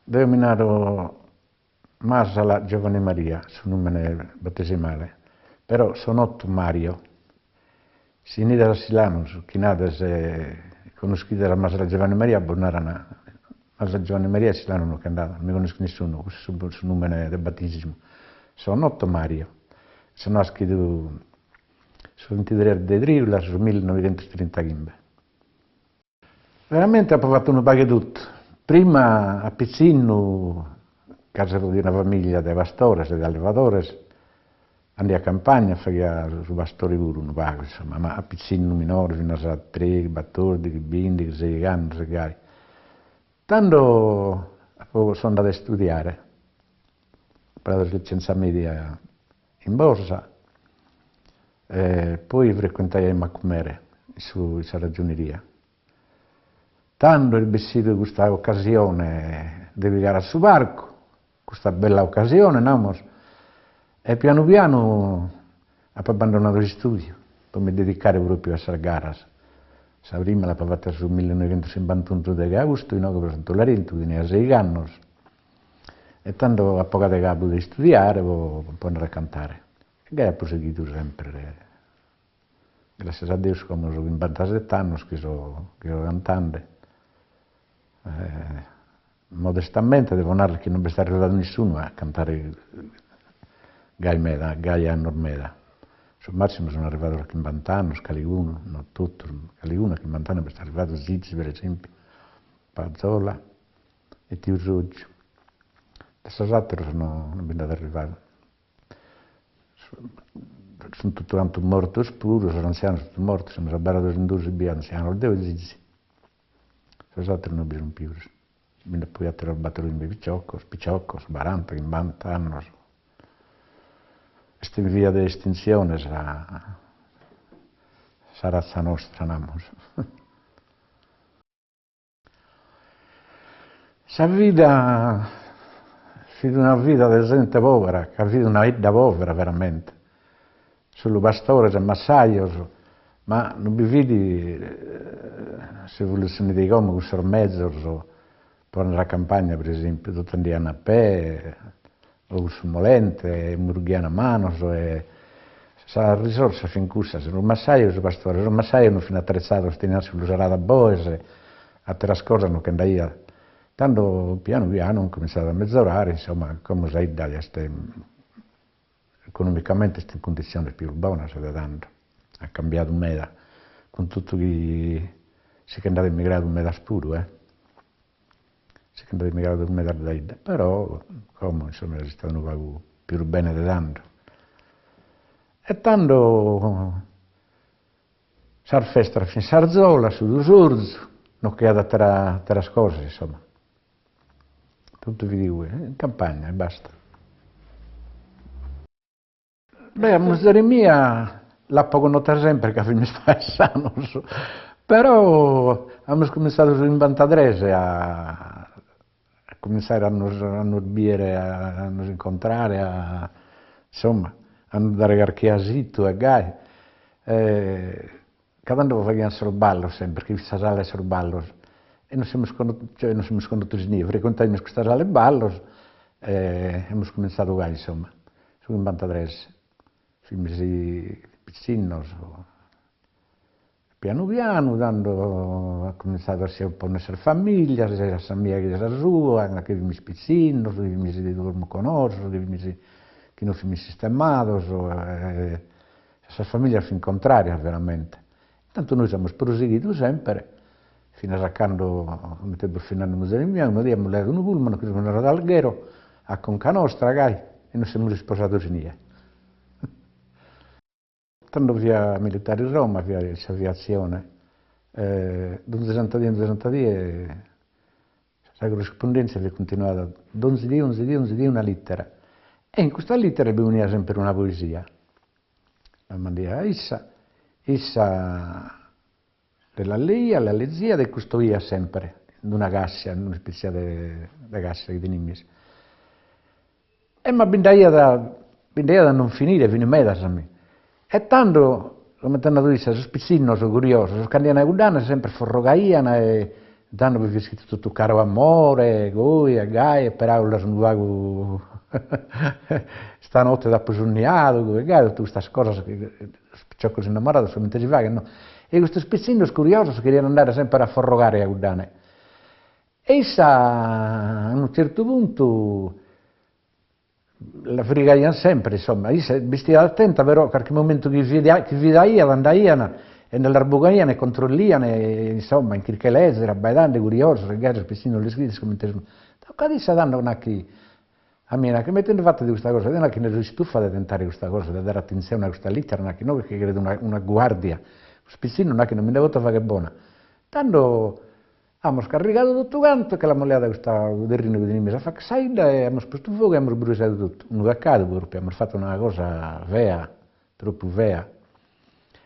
Deo mi naro Masala Giovanni Maria, su numene battesimale, però so notu Mario. Si 'enides a Silanus chi nades connoschides a Masala Giovanni Maria bos naran Masala Giovanni Maria a Silanus no che nd'at, no mi connoschet nissunu, cussu est su numene de battisimu. So notu Mario. So naschidu su bintitres de triulas su millinoighentostrintaghimbe. Veramente apo fatu unu pagu 'e totu. Prima a pitzinnu, ca so de una familia de pastores, de allevadores, andaia a campagna, faghia su pastore puru unu pagu, insomma, ma a pitzinnu minore, finas a treighi, batordighi, bindighi, seighi annos e gai. Tando apo so andadu a istudiare, apo leadu sa licenza media in Bosa e poi frecuentaia in Macumere, in su in sa ragioneria. Tando est bessidu custa ocasione de pigare a su parcu, custa bella ocasione, namus, e pianu pianu apo abbandonadu s'istudiu pro mi dedicare propriu a sas garas. Sa prima l'apo fata su millinoighentoschimbantunu su deghe austu inoghe pro Santu Larentu, tenia seighi annos E tando apo ogadu 'e cabu de istudiare po po andare a cantare. E gai apo sighidu sempre. Grascias a Deus como so chimbantaset'annos chi so chi so cantende. Modestamente devo narrer chi non b'est arrivadu nissunu a cantare gai meda, gai annos meda. Su massimu sun arrivados a chimbant'annos caligunu, no totus, caligunu a chimbant'annos b'est arrivadu, Zizi per esempiu, Pazzola e tiu Sotgiu. De sos ateros no no bi nd'at arrivadu. Sunt totu cantu mortos puru, sos antzianos totu mortos, semus abarrados in duos ebbia antzianos, deo e Zizi. Sos ateros no bi sunt pius. Bi nd'at poi ateros bator o chimbe piciocos, piciocos, baranta, chimbanta annos. Est in via de estintzione sa sa ratza nostra, namus. Sa vida fit una vida de zente povera, ca fit una 'idda povera veramente, solu pastores e massajos, ma non bi fit s'evolutzione de como cun sos mezos pro andare a campagna per esempiu, totu andaian a pè o cun su molente, e murghian a manos e sas risorsas fin cussas, su massaju e su pastore, sos massajos non fin attrezzados, tenian solu s'aradu a boes, atteras cosas non che nd'aiat. Tando pianu pianu an cominzadu a mezorare, insomma, como sa 'idda est economicamente est in cunditziones pius bonas de tando, at cambiadu meda, cun totu chi si che nd'at emigradu medas puru eh Si che nd'at emigradu medas dae 'idda, però como insomma s'istat unu pagu pius bene de tando. E tando sas festas fin s'arzola, su tusorzu, non ch'aiat atera ateras cosas insomma, totu fit igue, in campagna e basta. Beh, a muzere mia l'apo connota sempre ca fimus paesanos, però amus cumintzadu su chimbantatres a a cumintzare a nos a nos biere, a nos incontrare, a insomma, a nos dare carchi 'asitu e gai. Ca tando faghian sos ballos sempre, chi fit sa sala 'e sos ballos, e nos semus cioè nos semus connotos inie, frecuentaimus custa sala 'e ballos e amus cumintzadu gai insomma, su chimbantatres, fimus pitzinnos, pianu pianu tando at cumintzadu a si ponner sas familias, sa mia chi sa sua, chi fimus pitzinnos, chi fimus duos mucconosos, chi fimus chi non fimus sistemados e Sas familias fin contrarias veramente. Intantu nois amus prosighidu semper, finas a cando, comente bos fit nande muzere mia, una die amus leadu unu pullman, che semus andados a Alghero, a conca nostra, gai, e nos semus isposados inie. Tando fia militare in Roma, fia in s'aviatzione, donzi santa die, donzi santa die Sa currispundèntzia fit continuada donzi die, onzi die, onzi die una lìtera e in custa lìtera bi poniat semper una poesia. La mandaia a issa, issa la leiat, la leziat e custoiat semper in una càssia, in un'ispètzia de de càssia chi tenimis. E ma bi nd'aiat, bi nd'aiat a non finire, fin medas mi. E tando, comente at nadu issa, sos pitzinnos curiosos, cando 'idian cudd'anna sempre forrogaian e. Tando bi fit iscritu totu caro amore, goi e gai e peraulas unu pagu istanotte t'apo sonniadu, goi e gai, totu custas cosas chi sos piciocos innamorados comente si faghet no. E custos pitzinnos curiosos cherian andare sempre a forrogare a cuddane. E issa a unu tzertu puntu La frigaian sempre, insomma, issa b'istiat attenta però carchi momentu chi chi fidaiat andaian e nde las bogaian e controllian e insomma in chirca 'e lezere abbaidende curiosos e gai sos pitzinnos l'ischides comente sun. Tocat issa tando nachi a mie nachi ma ite nde fato de custa cosa, deo nachi nde so istufa de tentare custa cosa, de dare atentzione a custa litera, nachi inoghe che cheret una una guardia, custos pitzinnos nachi non mi nde poto fagher bona. Tando Amus carrigadu totu cantu e che l'amus leadu a custu terrinu chi tenimus a faca a sa 'idda e amus postu fogu e amus brusiadu totu. Unu pecadu propriu, amus fatu una cosa fea, tropu fea.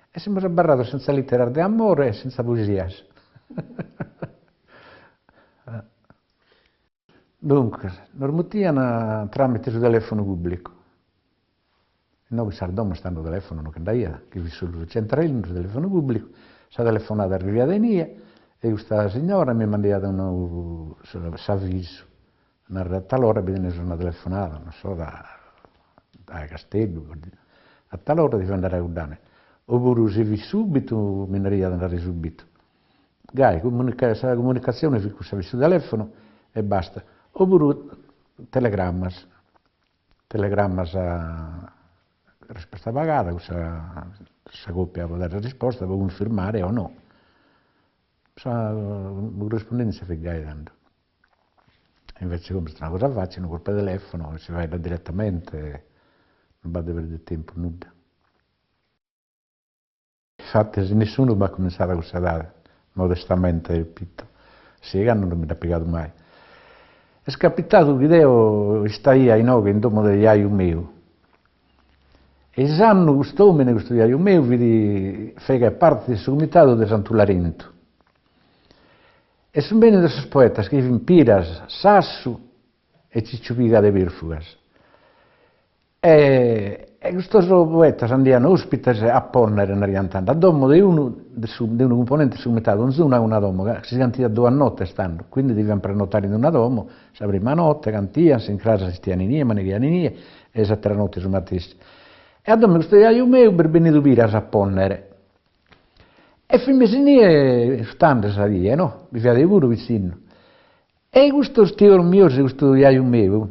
E semus abarrados senza literas de amore e senza poesias. Duncas, nos mutian tramite su telefonu pubblicu. Inoghe in sas domos tando telefono non che nd'aiat, chi fit solu su centralinu, su telefonu pubblicu, sa telefonada arriviat inie e custa signora mi mandaiat unu s'avvisu, narrer a tal ora bi tenes una telefonada, non so, dae Casteddu, a tal ora devo andare a cuddane, opuru si fit subitu mi naraiat andare subitu. Gai, sa comunicatzione fit cussa, fit su telefono e basta, opuru telegrammas Telegrammas risposta pagada, cussa sa copia pro dare sa risposta pro cunfirmare o no. Sa currispundenzia fit gai tando. Invece como est una cosa facile, unu corpu 'e telefono e si faeddat direttamente, non b'at de perder tempus nudda. Difatis nissunu b'at cumintzadu a cussa edade, modestamente repito, si ca non mi nd'at pigadu mai. Est capitadu chi deo istaia inoghe in domo de jaju meu e s'annu cust'omine, custu jaju meu, fit faghiat parte de su comitadu de Santu Larentu e sun bennidos sos poetas chi fin Piras, Sassu e Cicciu Piga de Perfugas E custos poetas andian ospites a ponnere, nariant tando, a domo de unu de su de unu cumponente de su comitadu, onzunu a una domo, ca si cantiat duas nottes tando, quindi devian prenotare in una domo, sa prima notte cantian, s'incras istian inie, manigaian inie, e s'attera notte su matessi. E a domo 'e custu jaju meu b'est bennidu Piras a ponnere. E fimis inie istande sa die no, bi fia deo puru pitzinnu E custos tios mios e custu jaju meu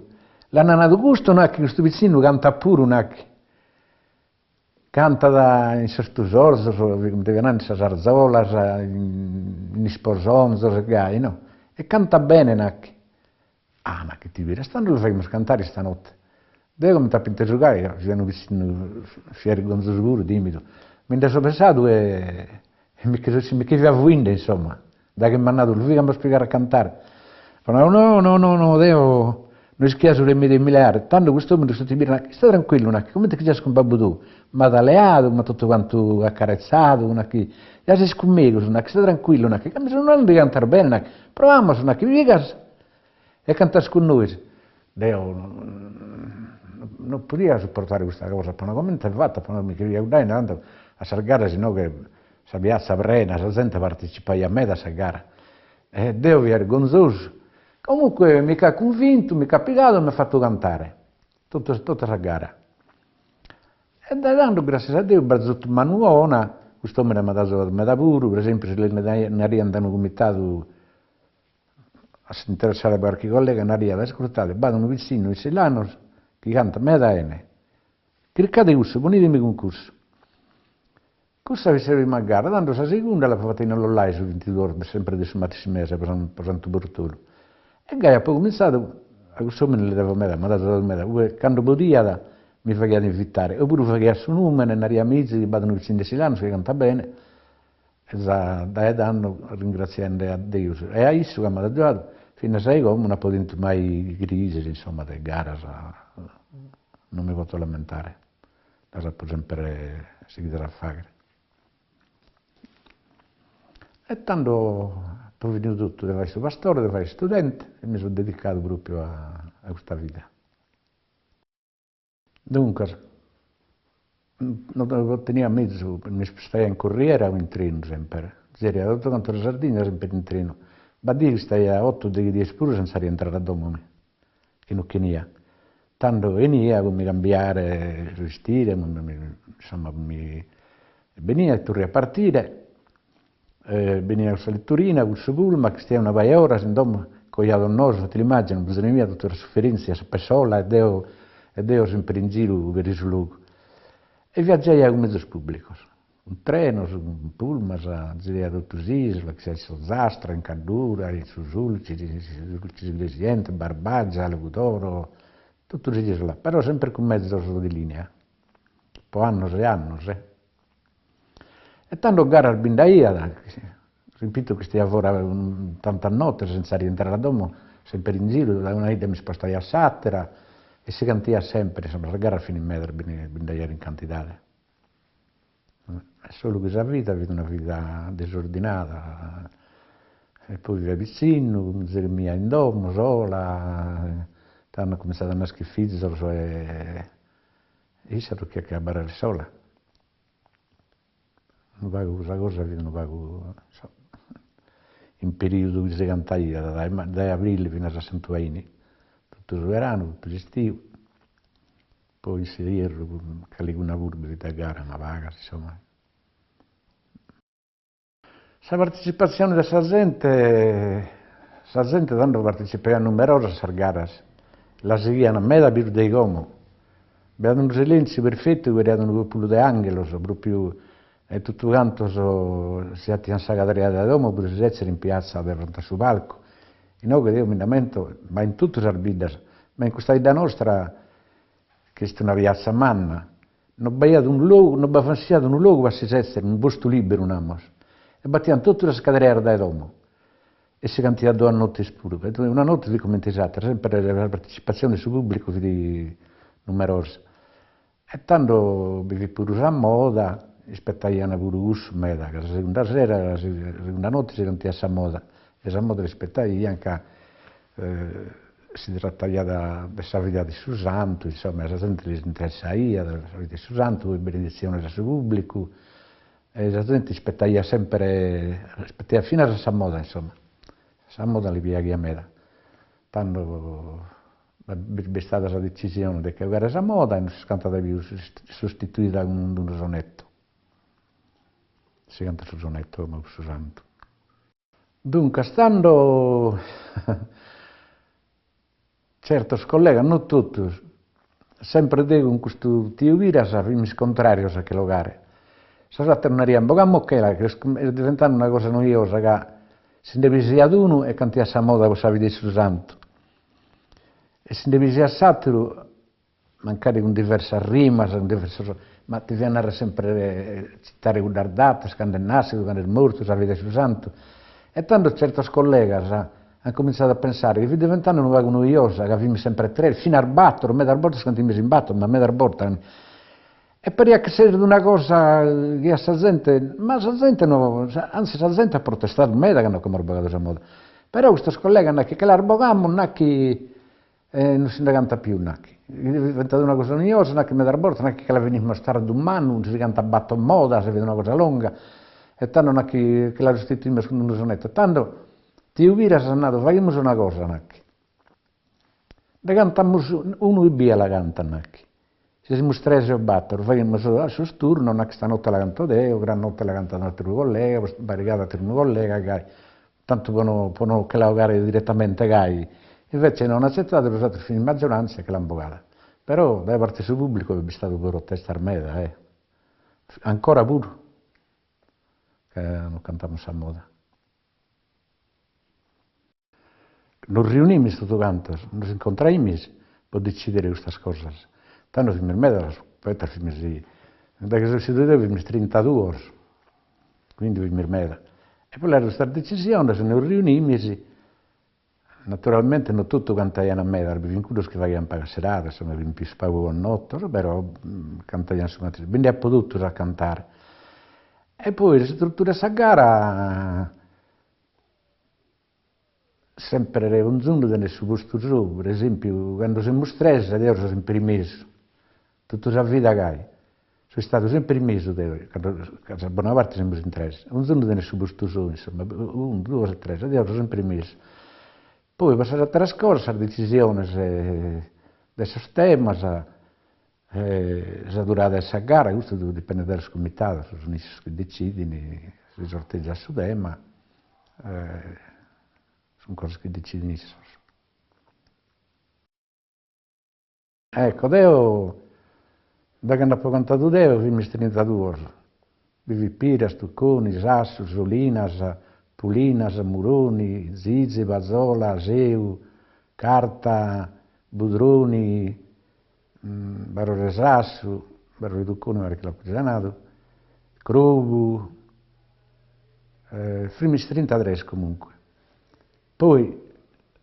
l'an nadu custu nachi custu pitzinnu cantat puru nachi cantat in sos tusorzos comente bi naran in sas arzolas in isposonzos e gai no e cantat bene nachi ah nachi tiu Piras tando lu faghimus cantare istanotte deo comente apo intesu gai ca fia unu pitzinnu fia 'irgonzosu puru timidu mi nde so pesadu e E mi che so mi che fia fuinde insomma, daghi m'at nadu lu faghimus pigare a cantare. Apo nadu no no no no deo no ischia su remediu 'e mi leare, tando cust'omine custu tiu Piras nachi ista tranquillu nachi comente chi sias cun babbu tou, m'at leadu, m'at totu cantu accarezzadu, nachi ja ses cun megus, nachi ista tranquillu, nachi ca mi so nende chi cantas bene, nachi proamus, nachi pigas e cantas cun nois. Deo non podia suportare custa cosa, apo nadu comente fatto, apo nadu mi che fia cuddae tantu a sas garas inoghe sa piazza prena, sa zente partecipaiat meda a sa gara e deo fia 'irgonzosu, comunque mi ch'at cunvintu, mi ch'at pigadu e m'at fatu cantare totu tota sa gara. E dae tando grascias a Deus b'at zutu manu 'ona, cust'omine m'at azuadu meda puru, pro esempiu si li nariant unu cumitadu A s'interessare pro carchi collega nariat, ascurtade, b'at unu pitzinnu in Silanos chi cantat meda 'ene, chircade cussu, ponidemi cun cussu. Cussa fit sa prima gara, tando sa segunda l'apo fata in Ollolai su bintiduos sempre de su matessi mese pro Santu Bortolu. E gai apo cumintzadu, a cuss'omine li devo meda, m'at azuadu meda, ue cando podiat mi faghiat invitare, opuru faghiat su numene, nariat mizi chi b'at unu pitzinnu de Silanos chi cantat bene, E za dae tando ringratziende a Deus e a issu ca m'at agiuadu, finas a como no apo tentu mai crisis insomma de garas, non mi poto lamentare, las apo sempre sighidas a fagher. E tando apo finidu totu, de fagher su pastore, de fagher s'istudente e mi so dedicadu propriu a custa vida. Duncas, no tenia mezu, mi ispostaiat in curriera o in trenu semper, zeriat totu cantu sa Sardigna semper in trenu. B'at dies chi istaia oto deghe dies puru senza rientrare a domo mi, chi no chenia. Tando 'enia pro mi cambiare su 'estire, insomma pro mi benia e torraia a partire, benia cun sa littorina, cun su pullman, chi istaia una paja 'e oras in domo, coiados noos, ti l'immagini, muzere mia totu sa sufferenzia semper sola e deo e deo sempre in giru peri su logu. E viaggiaia cun mezos pubblicos, cun trenos, cun pullman, giraia totu s'isula, che in s'Ozastra, in Caddura, in su Sulcis, in Sulcis Iglesiente, Barbagia, Logudoro, totu s'isula, però sempre cun mezos de linea, po annos e annos e. E tando garas bi nd'aiat, ripito chi istaia fora tantas nottes senza rientrare a domo, sempre in giru, dae una 'idda m'ispostaia a s'attera e si cantaiat sempre, insomma sas garas fin medas, bi nd'aiat in cantidade. Est solu chi sa vida fit una vida disordinada, e poi fia pitzinnu, cun muzere mia in domo sola, tando ant cuminzadu a naschere fizos e issa toccaiat a abarrare sola. Unu pagu sa cosa fit unu pagu insomma in periodu chi si cantaiat dae dae abrile finas a Santu 'Aini, totu su 'eranu, totu s'istiu, poi in s'ierru calicuna puru bi fit de gara, ma pagas insomma. Sa partecipatzione de sa zente, sa zente tando partecipaiat numerosa a sas garas, la sighian meda pius de como. B'aiat unu silentziu perfetu chi pariat unu populu de anghelos, propriu e totu cantos si 'atian sa cadrea dae domo pro si setzere in piatza de fronte a su palcu. Inoghe deo mi nd'ammento, ma in totu sas biddas, ma in custa 'idda nostra, chi est una piatza manna, No b'aiat unu logu, no b'avansiat unu logu a si sètzere, unu postu lìberu, namus. E batiant totu sas cadreas dae domo. E si cantiat duas notes puru. E una note fit comente s'àtera, semper sa partecipatzione de su pùblicu fit numerosa. E tando bi fit puru sa moda, ispetaiant puru cussu meda, ca sa segunda sera, sa segunda note si cantiat sa moda, e sa moda l'ispetaiant ca si trataiat de sa vida de su santu, insomma, sa zente lis interessaiat sa vida de su santu, poi beneditziones a su pubblicu, e sa zente ispetaiat sempre, ispetaiat finas a sa moda, insomma, sa moda li piaghiat meda. Tando b'est bistada sa decisione de che 'ogare sa moda e non s'est cantada pius, sostituida cun d'unu sonetto, si cantat su sonetto como pro su santu. Duncas tando tzertos collegas, no totus, sempre deo cun custu tiu Piras fimis contrarios a che l'ogare. Sos ateros narian, bogamochela ca est diventende una cosa noiosa ca si nde pisiat unu e cantiat sa moda pro sa vida 'e su santu e si nde pisiat s'ateru mancari cun diversas rimas, cun diversos, ma deviat narrer sempre, tzitare cuddas datas, cando est naschidu, cando est mortu, sa vida 'e su santu. E tando tzertos collegas ant comintzadu a pensare chi fit diventende unu pagu noiosa, ca fimis sempre tres, finas bator, medas bortas cantimis in bator, ma medas bortas, e pariat chi esseret una cosa chi a sa zente, ma sa zente no, antzis sa zente at protestadu meda cando ch'amus bogadu sa moda, però custos collegas nachi che las bogamus, nachi E non si nde cantat pius, nachi. Fit diventada una cosa noiosa, nachi medas bortas, nachi che la finimus tardu mannu, si cantat bator modas, fit una cosa longa, e tando nachi che la sostituimus cun unu sonetto. Tando tiu Piras at nadu, faghimus una cosa, nachi, nde cantamus unu ebbia la cantat, nachi, si semus tres o bator, faghimus sos turnos, nachi istanotte la canto deo, cras notte la cantat un'ateru collega, barigadu ateru unu collega, gai Tantu pro no pro no che la 'ogare direttamente gai, invece no an accettadu, sos ateros fin in maggioranza e che l'an bogada. Però dae parte 'e su pubblicu b'est bistadu protestas meda eh, ancora puru ca no cantamus sa moda. Nos riunimis totu cantos, nos incontraimis pro decidere custas cosas. Tando fimis meda, sos poetas fimis, dae chi so essidu deo fimis trintaduos Quindi fimis meda. E pro leare custas decisiones nos riunimis, naturalmente no totu cantaian meda, bi fin cuddos chi faghian pagas seradas, insomma fin pius pagu connotos, però cantaian su matessi, bi nde at pro totus a cantare. E poi s'istruttura 'e sa gara Sempre onzunu tenet su postu sou, per esempiu cando semus tres deo so sempre in mesu, totu sa vida gai. So istadu sempre in mesu deo, cando ca sa bona parte semus in tres, onzunu tenet su postu sou, insomma, unu, duos e tres, e deo so sempre in mesu. Poi pro sas ateras cosas, sas detzisiones de sos temas, sa durada 'e sa gara, custu dipendet dae sos comitados, sun issos chi detzidin, si sortegiat su tema, sun cosas chi detzidin issos. Ecco, deo, dae cando apo cantadu deo, fimis trintaduos, bi fit Piras, Tucconi, Sassu, Solinas, Pulinas, Muroni, Zizi, Pazzola, Seu, Carta, Budroni, Barore Sassu, Barore Tucconi mi paret chi l'apo già nadu, Crobu, fimis trintatres comunque. Poi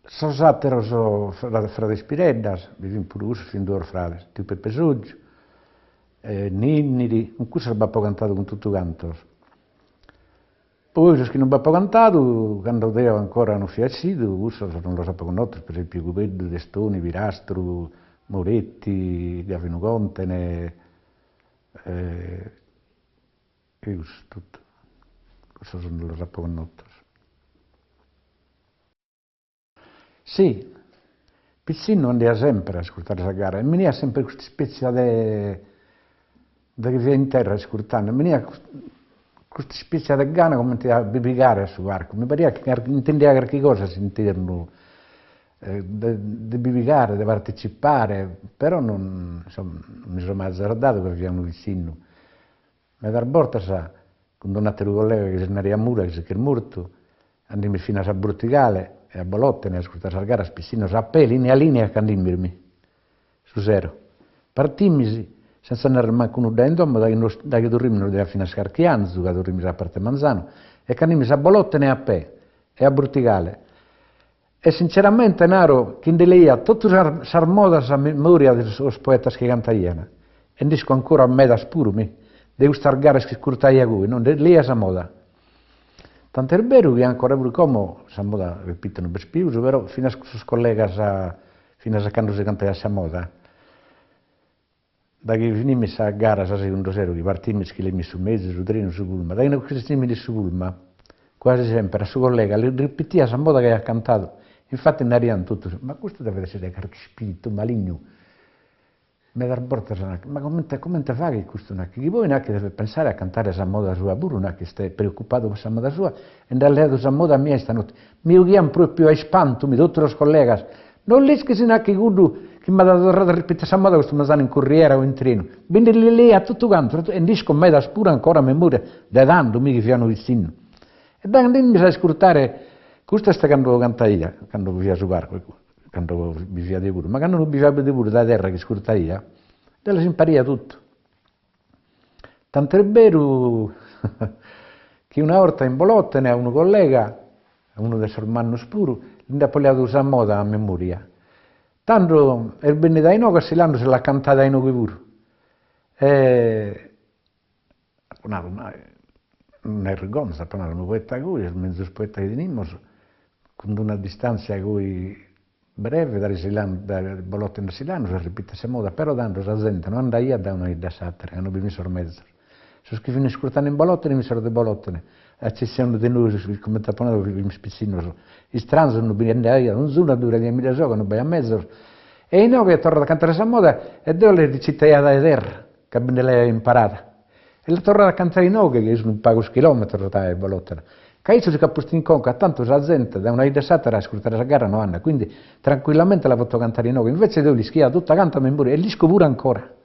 sos ateros frades Pireddas, bi fin puru cussos, fin duos frades, tiu Peppe Soggiu, Ninniri, cun cussos b'apo cantadu cun totu cantos. Poi sos chi non b'apo cantadu, cando deo ancora non fia essidu, cussos non los apo connotos, per esempiu Cubeddu, Testoni, Pirastru, Moretti, Gavinu Contene, e cussos totu, cussos non los apo connotos. Si, pitzinnu andaia sempre a iscurtare sa gara e mi 'eniat sempre custa ispetzia de de chi fia in terra iscurtende, mi 'eniat custa ispetzia de gana comente a bi pigare a su parcu, mi pariat chi intendia carchi cosa a s'internu de de bi pigare, de partecipare, però non insomma non mi so mai azzardadu ca fia unu pitzinnu Medas bortas, cun d'un'ateru collega chi si naraiat Mura, chi si ch'est mortu, andimis finas a Bortigale e a Bolotene a iscurtare sas garas pitzinnos a pè, linea linea ch'andimis mi. Su sero. Partimis, senza narrer mancu nudda in domo, daghi nos daghi torrimis nos daiat finas carchi anzu, ca torrimis a parte manzanu, e ch'andimis a Bolotene a pè e a Bortigale. E sinceramente naro chi nde leia totu sas sas modas a memoria de sos poetas chi cantaian, e nd'isco ancora medas puru, mi, de custas garas chi iscurtaia goi, no, nde leia sa moda. Tant'est beru chi ancora puru como, sa moda, repito, no b'est pius, però finas cun sos collegas, finas a cando si cantaiat sa moda, Daghi finimis sa gara sa segundu sero chi partimis chi leaimis su mezzu, su trenu, su pullman, daghi nos ch'essimis de su pullman, quasi sempre a su collega li ripitia sa moda chi aiat cantadu, infatti narian totus, ma custu devet essere carchi ispiritu malignu, medas bortas nachi, ma comente comente faghet custu nachi, chi poi nachi devet pensare a cantare sa moda sua puru nachi est preoccupadu pro sa moda sua e nd'at leadu sa moda mia istanotte, mi 'oghian propriu a ispantu mi totu sos collegas, No l'ischis nachi cuddu chi m'at torradu a ripitere sa moda custu manzanu in curriera o in trenu, bi nde li leia totu cantu e nd'isco medas puru ancora a memoria de tando, mi chi fia unu pitzinnu. E daghi andimis a iscurtare, custu est cando cantaia, cando bi fiat su parcu, cando bi fia deo puru, ma cando non bi fia deo puru dae terra chi iscurtaia, deo las imparaia totu. Tant'est beru chi una 'orta in Bolotene a unu collega, a unu de sos mannos puru, li nd'apo leadu sa moda a memoria. Tando est bennidu a inoghe a Silanus e l'at cantada inoghe puru. E apo nadu, ma una 'irgonza, apo nadu, unu poeta goi, su menzus poeta chi tenimus, cun d'una distantzia goi Breve dae Silanus, dae Bolotene a Silanus a ripitere sa moda, però tando sa zente no andaiat dae una 'idda a s'atera, ca no bi fin sos mezos. Sos chi fin iscurtende in Bolotene fin sos de Bolotene, a eccessione de nois chi comente apo nadu fimus pitzinnos, istranzos no bi nd'aiat, onzunu a duraiat in bidda sua ca no b'aiat mezos. E inoghe at torradu a cantare sa moda e deo la recitaia dae terra, ca bi nde l'aia imparada. E l'at torrada a cantare inoghe, chi sun pagos chilometros dae Bolotene, ca issu si ch'at postu in conca, tantu sa zente dae una 'idda a s'atera a iscurtare sa gara no andat, quindi tranquillamente la poto cantare inoghe, invece deo l'ischia tota canta a memoria e l'isco puru ancora.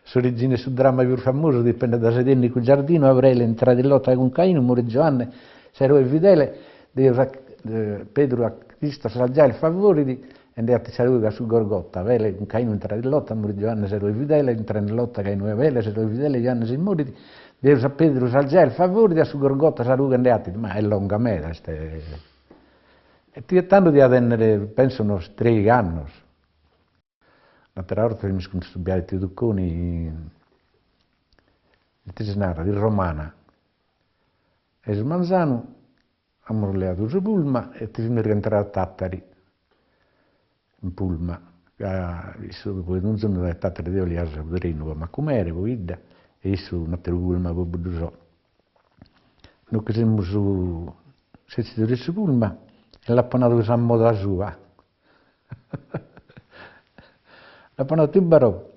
S'origine 'e su dramma pius famosu dipendet dae s'edenicu giardinu, Abrele intrat in lota cun Cainu, morit Giuanne, s'eroe fidele, Deus a Pedru a Cristos sas giaes favorit, E nde 'atit sa rughe a su Gorgota, Abele cun Cainu intrat in lota, morit Giuanne s'eroe fidele, intrat in lota Cainu e Abele, s'eroe fidele Giuanne si morit, Deus a Pedru sas giaes favorit, a su Gorgota sa rughe nde 'atit, ma est longa meda est. E tando dia tennere penso unos treigh'annos. Un'atera 'orta fimus cun su biadu tiu Tucconi ite si narat, in Romana, e su manzanu Amus leadu su pullman e fimus rientrados a Tàtari in pullman. Ca issu poi donzunu dae Tàtari deo leaia su trenu po Macumere, po 'idda, e issu un'ateru pullman po Buddusò. Nos che semus setzidos in su pullman e l'apo nadu sa moda sua. L'apo nadu, tiu Barò,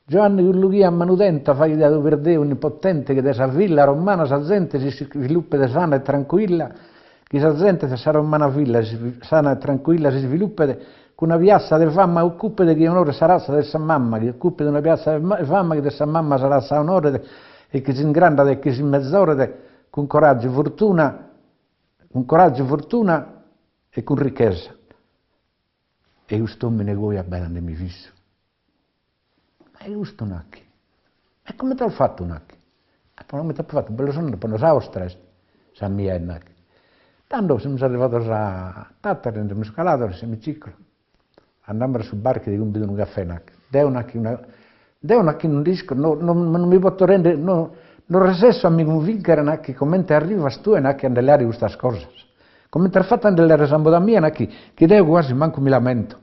Giuanni cun Lughia a manu tenta faghiat per Deu onnipotente chi de sa villa romana sa zente si isvilupet sana e trancuilla, chi sa zente de sa romana villa sana e trancuilla si isvilupet, chi una piazza de fama ocupet chi onoret sa razza de sa mamma, chi ocupet una piazza de fama chi de sa mamma sa razza onoret e chi s'ingrandat e chi si mezoret cun coraggiu fortuna cun coraggiu fortuna e cun richesa. E cust'omine goi abbaidandemi fissu. Ma e custu nachi? E comente as fatu nachi? Apo nau comente apo fatu, bella sonada po sa 'ostra est sa mia est nachi. Tando semus arrivados a Tàtari, nde semus calados in s'emiciclo, andamus a su bar chi ti cumbido unu caffè nachi. Deo nachi una, deo nachi non nd'isco, no no non mi poto render, no no resesso a mi cunvinchere nachi comente arrivas tue nachi a nde leare custas cosas. Comente as fatu a nde leare sa moda mia nachi chi deo guasi mancu mi l'amento.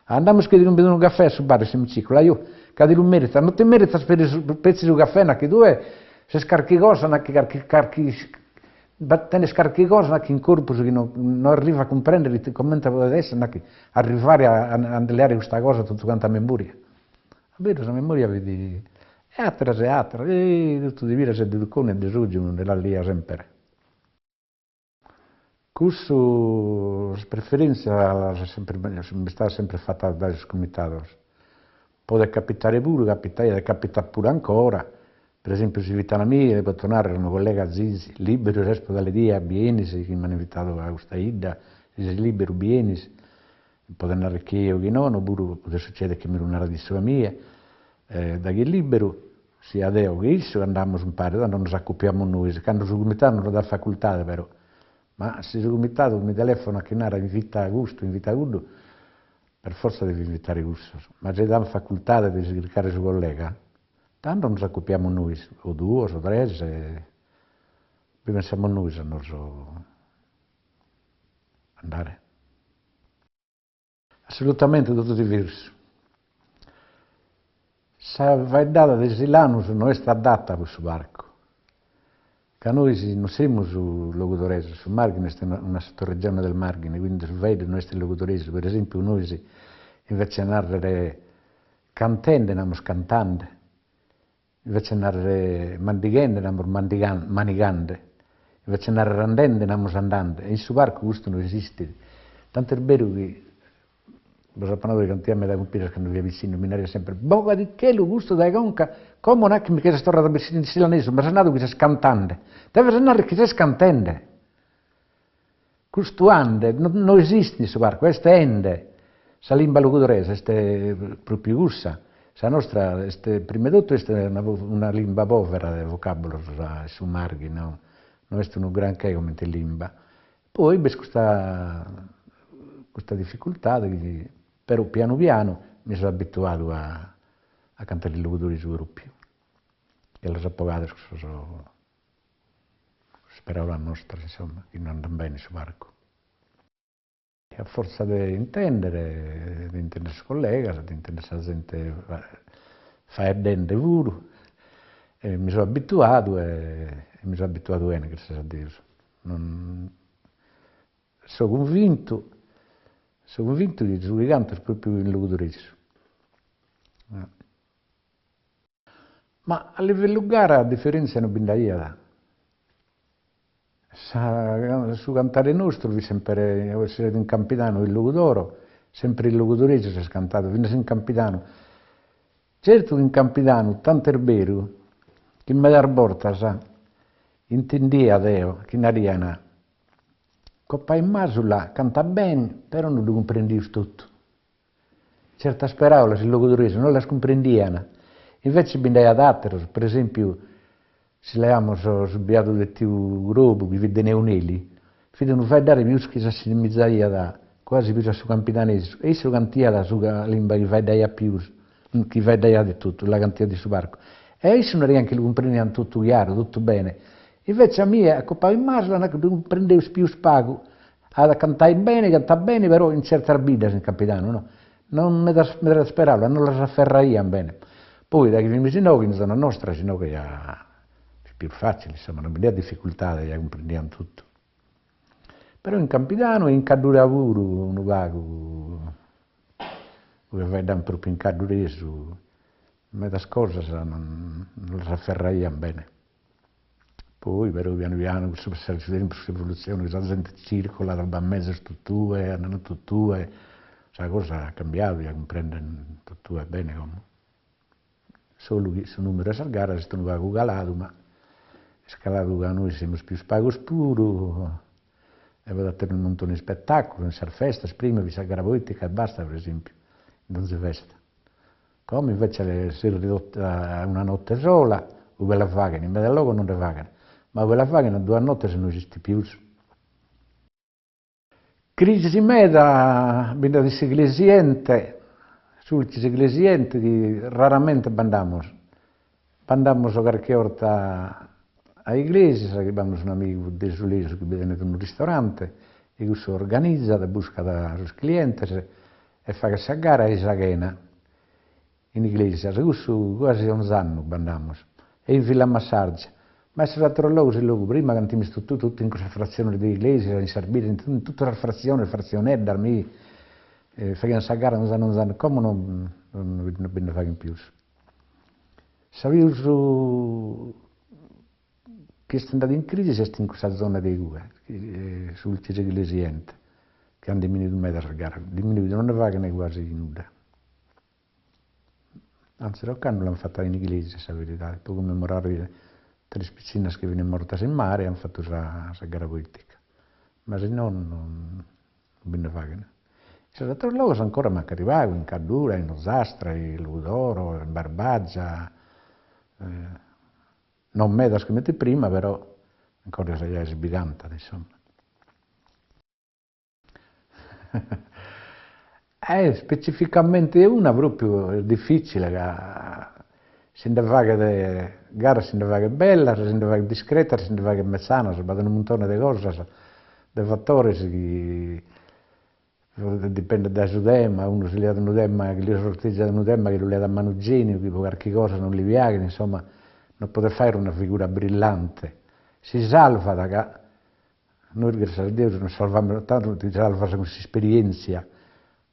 Andamus chi ti cumbido unu caffè a su bar in s'emiciclo, ajò, ca ti lu meritas, non ti meritas peri su petzi su caffè nachi tue ses carchi cosa nachi carchi carchi tenes carchi cosa nachi in corpus chi no no arrivo a cumprendere ite comente podet esser nachi arrivare a a nde leare custa cosa totu canta a memoria. A beru sa memoria fit e ateras e ateras, eh totu de piras e de tucone e de sogiu nde las leia semper. Cussu, sas preferentzias sempre sunt bistadas sempre fatas dae sos comitados. Podet capitare puru, capitaiat e capitat puru ancora, per esempiu si invitan a mie, poto narrer, unu collega Zizi, liberu ses pro tale die a bi 'enis, chi m'an invitadu a custa 'idda, si ses liberu bi 'enis, podet narrer chi ei o chi nono, puru podet succeder chi mi lu narat issu a mie, daghi est liberu Sia deo che issu andamus umpare, tando nos acopiamus nois, cando su comitadu nos dat facultade però, ma si su comitadu mi telefonat chi narat invita custu, invita cuddu, per fortza devo invitare cussos, ma si dan facultade de si chircare su collega, tando nos acopiamus nois, o duos o tres, bi pensamus nois a nos andare. Assolutamente totu diversu. Sa faeddada de Silanus no est adatta pro su parcu, ca nois non semus logudoresos, su Marghine est una sottoregione del Marghine, quindi su faeddu no est logudoresu, per esempiu nois invece de narrere cantende namus cantande, Invece de narrer mandighende namus manigande, invece de narrer andende namus andande, e in su parcu custu no esistit. Tantu est beru chi bos apo nadu chi cantaia meda cun Piras cando fia pitzinnu, mi naraiat sempre, bogadichelu custu dae conca, como nachi mi che ses torradu a bessire in silanesu, m'as nadu chi ses cantande, deves narrer chi ses cantende. Custu ande no esistit in su parcu, est ende. Sa limba logudoresa est propriu cussa, sa nostra est prima 'e totu est una limba povera de vocabulos sa 'e su Marghine no no est unu granché comente limba. Poi b'est custa custa dificultade chi però pianu pianu mi so abituadu a a cantare in logudoresu propriu e los apo ogados cussos Sas paraulas nostras, insomma, chi no andan bene in su parcu. A fortza de intendere, de intendere sos collegas, de intendere sa zente faeddende puru, e mi so abituadu e mi so abituadu 'ene, grascias a Deus. Non so cunvintu, so cunvintu chi su chi canto est propriu in logudoresu. Ma a livellu gara diferèntzia no bi nd'aiat. Sa su cantare nostru fit semper, esseret in Campidanu o in Logudoro, sempre in logudoresu s'est cantadu, finas in Campidanu. Certu chi in Campidanu, tantu est beru, chi medas bortas intendia deo chi narian, Copai Masula cantat beni, però no ddu cumprendius totu. Certas peraulas in logudoresu no las cumprendian, invece bi nd'aiat ateros, per esempiu si leamus su biadu de tiu Crobu chi fit de Neuneli, fit unu faeddare pius chi s'assimizaiat quasi pius a su campidanesu e issu cantiat su limba chi faeddaiat pius, chi faeddaiat etotu, la cantiat in su parcu e a issu narian chi lu cumprendian totu chiaru, totu bene, invece a mie a Copai Masula nachi ddu cumprendeus pius pagu At a cantai beni, cantat beni, però in certas biddas in Campidanu no. Non medas medas peraulas non las aferraian bene. Poi daghi fimis inoghe in zona nostra inoghe ja fit pius facile insomma non bi nd'iat difficultade ja cumprendian totu. Però in Campidanu e in Caddura puru unu pagu, ue faeddan propriu in cadduresu, medas cosas non las aferraian bene. Poi però pianu pianu cun su passare de su tempus, s'evolutzione, chi sa zente circolat, b'at mezos totue, andan totue, sa cosa at cambiadu, ja cumprenden totue bene como. Solu chi su numeru 'e sas garas est unu pagu caladu, ma est caladu ca nois semus pius pagos puru e b'at ateru unu muntone 'e ispettaculos in sas festas, prima fit sa gara poetica e basta pro esempiu, in donzi festa. Como invece s'est ridotta a una notte sola, ue la faghen, in medas logos non nde faghen, ma ue la faghen a duas nottes no esistit pius. Crisi meda bi nd'at in s'Iglesiente, Sulcis Iglesiente chi raramente b'andamus, b'andamus carchi 'orta a Iglesias chi b'amus un'amigu desulesu chi bi tenet unu ristorante e cussu organizat, buscat sos clientes e faghet sa gara e sa chena in Iglesias, cussu quasi onz'annu b'andamus, e in Villamassargia, ma in sos ateros logos in logu prima cantaimus totu totu in cussas fratziones de Iglesias, in sas biddas, in totu sas fratziones, fratzioneddas, mi faghian sa gara onz'annu onz'annu, como non non bi nde faghen pius. Sa pius chi est andada in crisi est in cussa zona de igue, Sulcis Iglesiente, chi an diminuidu meda sas garas, diminuidu non nde faghen quasi nudda. Antzis ocannu l'an fata in Iglesias sa veridade, pro commemorare tres pitzinnas chi fin mortas in mare an fatu sa sa gara poetica, ma si no non bi nde faghen. In sos ateros logos ancora mancari pagu, in Caddura, in Ozastra, in Logudoro, in Barbagia, non medas comente prima però ancora ja si bi cantat insomma. Eh specificamente una propriu est difficile ca si nde faghet garas si nde faghet bellas, si nde faghet discretas, si nde faghet mezzanas, b'at unu muntone de cosas, de fatores chi dipendet dae su tema, unu si leat unu tema chi li sortigiat unu tema chi lu leat a malu geniu, chi pro carchi cosa non li piaghet, insomma non podet fagher una figura brillante, si salvat ca Nois grascias a Deus nos salvamus, tantu ti salvas cun s'isperientzia,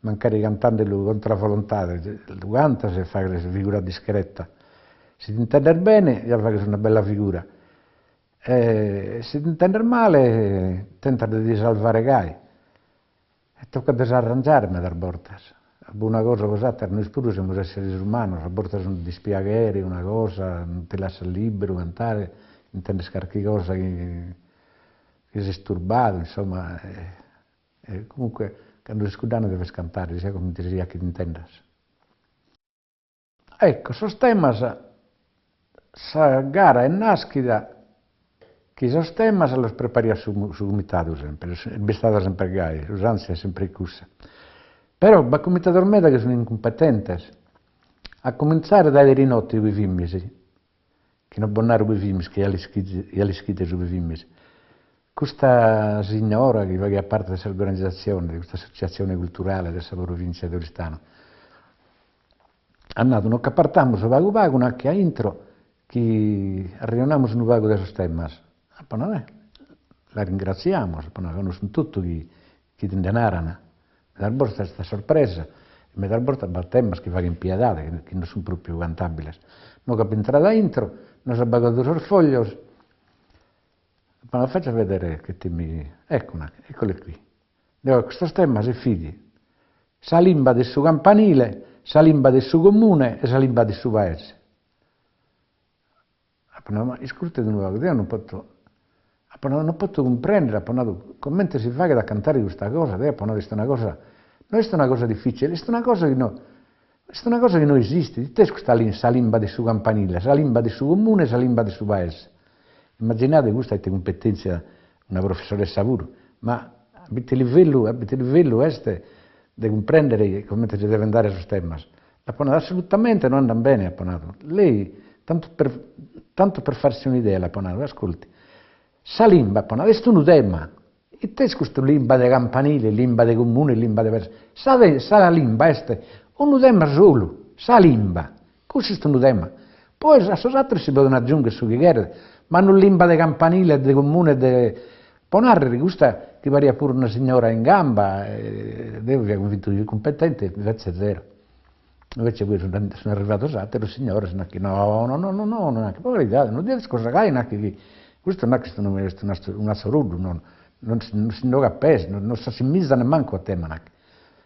mancari cantandelu contra volontade, lu cantas e faghes figura discreta. Si t'intendes bene ja faghes una bella figura e si t'intendes male tentas de ti salvare gai. E tocat de s'arrangiare medas bortas, pro una cosa o pro s'atera, nois puru semus esseres umanos, a bortas unu dispiaghere, una cosa, non ti lassat liberu cantare, intendes carchi cosa chi chi ses turbadu, insomma, e comunque cando ses cuddane deves cantare, siat comente siat chi t'intendas. Ecco, sos temas, sa gara est naschida chi sos temas los prepariat su su cumitadu sempre, est bistada sempre gai, s'usantzia est sempre cussa. Però b'at cumitados meda chi sun incumpetentes, a cumintzare dae derinotte ue fimis, chi non bos naro ue fimis, chi ja l'ischides ja l'ischides ue fimis, custa signora chi faghiat parte de s'organizatzione de custa assotziatzione culturale de sa provìntzia de Oristano, At nadu, nos ch'apartamus pagu pagu nachi a intro chi arrejonamus unu pagu de sos temas. Apo nadu, eh, la ringratziamus, apo nadu, ca no sunt totu chi chi ti nde naran. Medas bortas est a sorpresa e medas bortas b'at temas chi faghen piedade, chi non sunt propriu cantabiles. No ch'apo intradu a intro, nos at bogadu sos foglios, apo nadu, faccia vedere che temi, ecco nachi, eccoli qui. Deo custos temas e fit sa limba de su campanile, sa limba de su comune e sa limba de su paese. Apo nadu, ma iscurtet unu pagu, deo non poto, apo nadu, non poto cumprendere, apo nadu, comente si faghet a cantare custa cosa, deo apo nadu est una cosa, no est una cosa difficile, est una cosa chi no, est una cosa chi no esistit, ite est custa limba, sa limba de su campanile, sa limba de su comune e sa limba de su paese. Immaginade custa ite cumpetèntzia una professoressa puru, ma a ite livellu a ite livellu est de cumprèndere comente si devent dare sos temas. L'apo nadu, assolutamente no andant bene, apo nadu. Lei, tantu per tantu per farsi un'idea, l'apo nadu, ascolti, sa limba, apo nadu, est unu tema. It'est custu limba de campanile, limba de comune, limba de Sa sa limba est unu tema solu, sa limba, cussu est unu tema. Poi a sos ateros si poden agiungher su chi cheret, ma no limba de campanile, de comune, de Pro narrer, custa chi pariat puru una signora in gamba, deo fia cunvintu chi fit cumpetente, invece zero. Invece poi sun sun arrivados ateros signores, nachi no no no no no, nachi pro caridade, no diades cosa gai, nachi chi custu nachi est unu est un'atzoroddu, no non si non si nd'ogat pes, non s'assimizat nemmancu a tema, nachi.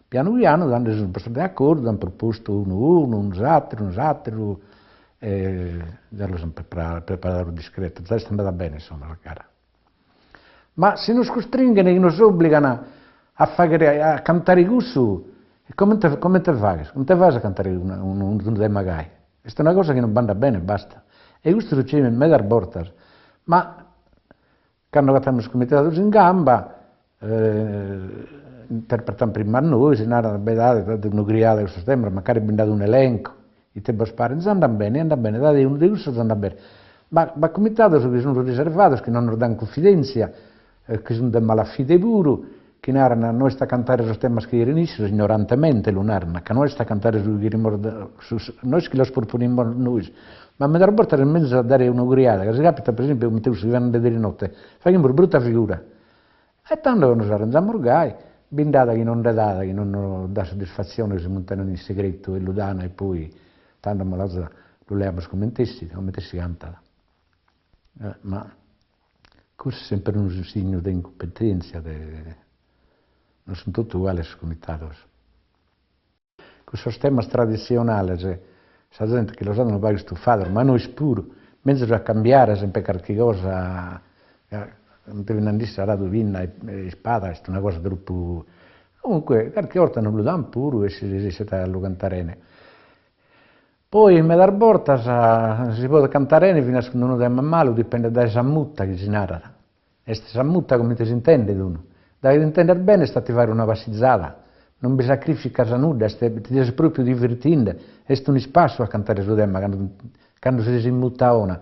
Pianu pianu tando si sun postos de acordu, an propostu unu unu, unu s'ateru, unu s'ateru, e già los an preparados discretos, già est andada bene insomma sa gara. Ma si nos custringhen chi nos obbligan a fagher a cantare cussu, comente comente faghes? Comente faghes a cantare una unu tema gai? Est una cosa chi non b'andat bene e basta. E custu sucedit medas bortas, ma cando agatamus cumitados in gamba interpretan prima a nois, naran, beh dade dade un'ogriada a custos temas, mancari bi nd'at un'elenco Ite bos paret? Già andan bene, andan bene, dade unu de cussos andat bene. Ma b'at cumitados chi sun riservados, chi non nos dan cunfidèntzia, chi sun de mala fide puru, chi naran no est a cantare sos temas chi cheren issos, ignorantemente lu naran, ca no est a cantare su chi cherimus nois chi los proponimus nois, ma medas bortas est menzus a dare un'ogriada, ca si capitat per esempiu comente cussu chi fiat andende de notte, faghimus bruta figura E tando nos arrangiamus gai, bi nd'at chi non nde dat, chi non nos dat soddisfatzione, chi si muntenen in segretu e lu dan e poi tando maloza lu leamus comente essit, comente si cantat. Ma cussu est semper unu signu de incumpetèntzia, de non sunt totu uguales sos comitados. Cussos temas traditzionales sa zente che los at unu pagu istufados, ma nois puru, menzus a cambiare sempre carchi cosa, ca comente fit nande isse aradu pinna e ispada est una cosa tropu, comunque carchi 'orta nos lu dan puru e si resessit a lu cantare 'ene. Poi medas bortas si podet cantare 'ene finas cun unu tema malu, dipendet dae sa muta chi si narat Est sa muta comente s'intendet unu. Dae t'intendes bene est a ti fagher una passizada, non bi sacrificas nudda, est ti ses propriu divertinde, est un'ispassu a cantare su tema cando cando ses in muta 'ona.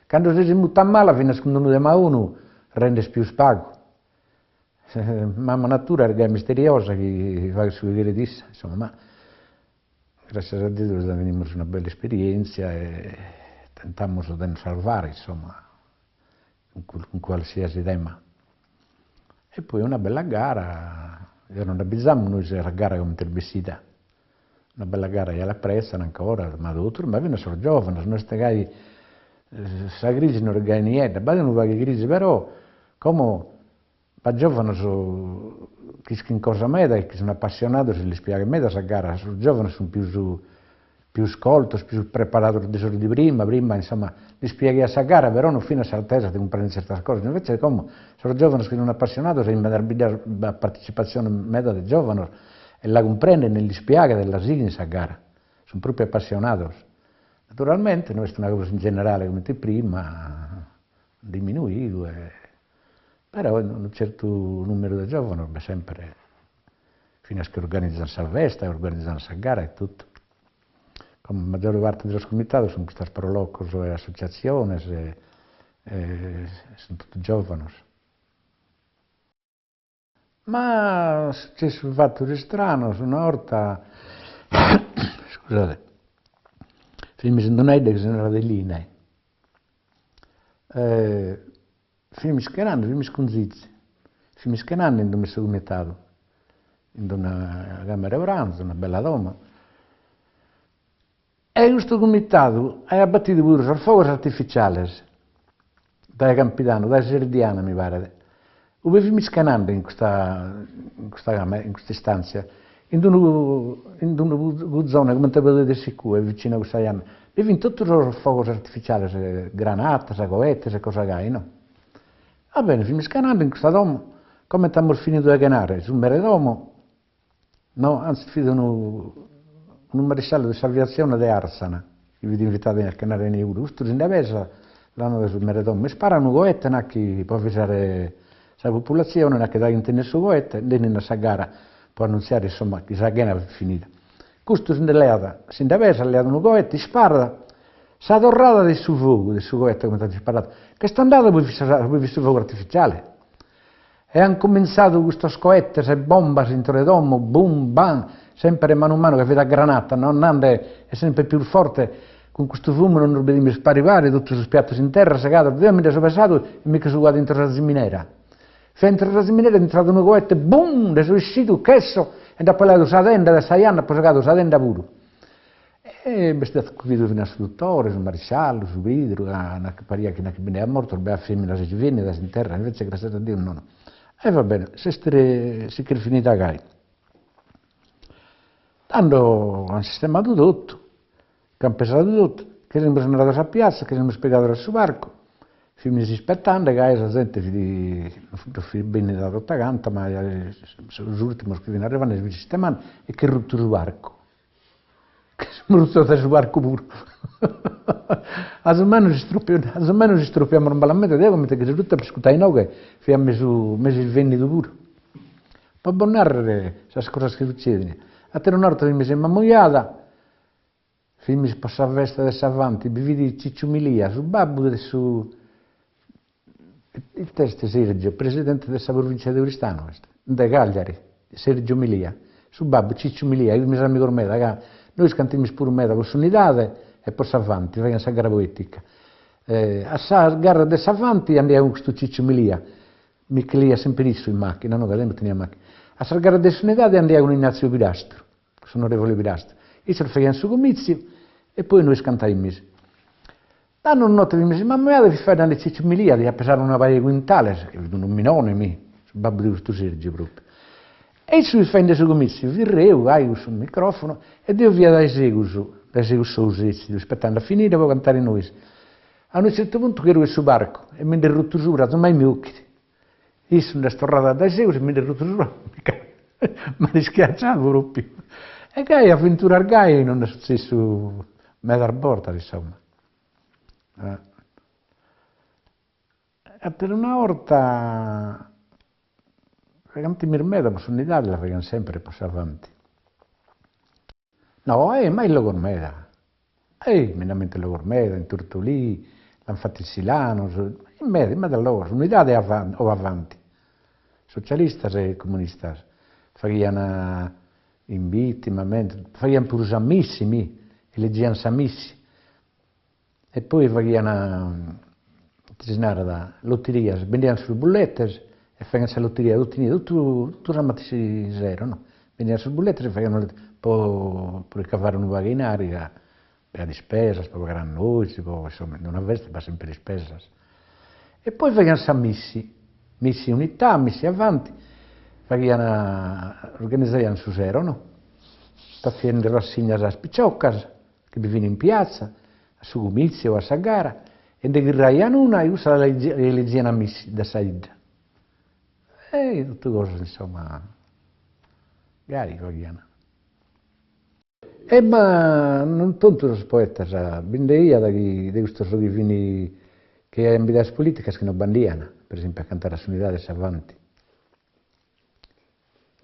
Cando ses in muta mala finas cun unu tema 'onu rendes pius pagu. Mama natura est gai misteriosa chi faghet su chi cheret issa, insomma, ma grascias a Deus tenimus una bella esperientzia e tentamus de nos salvare, insomma cun qualsiasi tema. E poi una bella gara, ja nos nd'abbizamus nois sa gara comente est bessida, una bella gara ja l'apretzan ancora, ma totus, ma finas sos giovanos, no est gai, sa crisi no est gai niedda, b'at unu pagu 'e crisi però como B'at giòvanos chi ischin cosa meda e chi sun apassionados e lis piaghet meda sa gara, sos giòvanos sun pius pius coltos, pius preparados de sos de prima, prima insomma lis piaghiat sa gara però non fin a s'altesa de cumprender tzertas cosas, invece como sos giòvanos chi sun apassionados e in medas biddas b'at partecipatzione meda de giòvanos e la cumprenden e lis piaghet e la sighin sa gara, sun propriu apassionados. Naturalmente no est una cosa in generale comente prima, diminuidu e Però unu certu numeru de giovanos b'est sempre, finas chi organizan sa festa e organizan sa gara e totu. Como sa maggiore parte de sos comitados sun custas pro locos e associatziones e sun totu giovanos. Ma successu fatos istranos, una 'orta, iscusade, fimis in d'una 'idda chi si narat Elina, fimis chenande, fimis cun Zizi, fimis chenande in domo 'e su comitadu, in d'una camera 'e pranzu, una bella domo, e custu comitadu aiat batidu puru sos fogos artificiales dae Campidanu, dae Serdiana mi paret, ue fimis chenande in custa in custa camera, in custa istanzia, in d'unu in d'unu cuzone comente podet esser cue vicinu a cussa janna, bi fin totu sos fogos artificiales, granatas, coetes e cosa gai no. Va bene, fimis chenande in custa domo, comente amus finidu de chenare, su mere 'e domo No, antzis fit unu unu marisciallu de s'aviatzione de Arzana chi fit invitadu a chenare inie puru, custu si nde pesat, l'at nadu su mere 'e domo, ispara unu coete nachi pro avvisare sa populatzione, nachi daghi intendet su coete nd'enin a sa gara pro annuntziare insomma chi sa chena fit finida. Custu si nde leat, si nde pesat, leat unu coete, isparat, sa torrada de su fogu de su coete comente at isparadu, ch'est andada ue fit sa ue fit su fogu artificiale. E an cumintzadu custos coetes e bombas intro de domo, bum bam, sempre manu manu ca fit a granata, no nande est sempre pius forte, cun custu fumu non nos bidimus pari pari, totu sos piatos in terra segados, deo mi nde so pesadu e mi che so cuadu intro sa ziminera. Fia intro sa ziminera est intradu unu coete, bum, nde so essidu, ch'esso e nd'apo leadu sa tenda de sa janna, apo segadu sa tenda puru. E b'est acudidu finas su dutore, su marisciallu, su pìderu, ca nachi pariat chi nachi bi nd'aiat mortos, b'aiat feminas isvènnidas in terra, invece grascias a Deus nono. E va bene, s'est si ch'est finida gai. Tando an sistemadu totu, ch'an pesadu totu, che semus andados a piazza, che semus pigados a su parcu, fimis ispetande ca sa zente fit non fit bennida tota canta, ma sos urtimos chi fin arrivende si fin sistemende e ch'est ruttu su parcu Che semus ruttos dae su parcu puru. Azumancu azumancu s'istrupiamus malamente, deo comente che so ruttu apo iscutu a inoghe, fia mesu mesu isvennidu puru. Po bos narrer sas cosas chi sutzedin. Ateruna 'orta fimis in Mamujada, fimis po sa festa de s'Avanti, bi fit Cicciu Milia, su babbu de su It'est Sergio, presidente de sa provincia de Oristano est, de Cagliari, Sergio Milia, su babbu Cicciu Milia, fimis amigos meda ca nois cantimis puru meda po s'Unidade e po s'Avanti, faghian sa gara poetica. A sas garas de s'Avanti andaia cun custu Cicciu Milia, mi che leaiat sempre issu in macchina, no, ca deo non tenia macchina. A sas garas de s'Unidade andaia cun Ignazio Pirastru s'onorevole Pirastru, issos faghian su comitziu e poi nois cantaimis. Tando una notte fimis in Mamujada e fit faeddende Cicciu Milia, diat pesare una paja 'e quintales, chi fit un'ominone mi, su babbu de custu Sergio propriu. E issu fit faghende su comitziu, fit reu, gai cun su microfono, e deo fia dae segus, dae segus sou setzidu, ispettende a finire pro cantare nois. A unu zertu puntu che ruet su parcu e mi nd'est ruttu subra, azumai mi 'occhit. Issu nd'est torradu a dae segus e mi nd'est ruttu subra, m'at ischiacciadu propriu. E gai aventuras gai nos nd'est sutzessu medas bortas insomma. Ateruna 'orta cantimis meda po s'Unidade la faghian sempre po s'Avanti. No, eh, ma in logos meda, eh, mi nd'ammento in logos meda, in Tortolì, l'an fatu in Silanos, in meda, in medas logos, Unidade o Avanti, socialistas e comunistas, faghian in Bitti, m'ammento, faghian puru sa missi, mi, elegian sa missi E poi faghian, ite si narat, loterias, bendian sos bulletes e faghian sa loteria totu inie, totu totu sa matessi sero no, bendian sos bulletes e faghian una loteria po po ricavare unu pagu 'e 'inari ca b'aiat ispesas pro pagare a nois, po insomma in una festa b'at sempre ispesas. E poi faghian sa missi, missi unità, missi avanti, faghian, organizaian su sero no, faghende rassignas a sas piciocas chi bi fin in piazza, a su cumìtziu o a sa gara, e nde chirraian una e cussa la elegian a missi de sa 'idda. E totu cosas insomma gai faghian. E ma non totu sos poetas, bi nde aiat chi de custos chi fin chi aian bideas politicas chi non b'andian, per esempiu a cantare a s'Unidade e s'Avanti.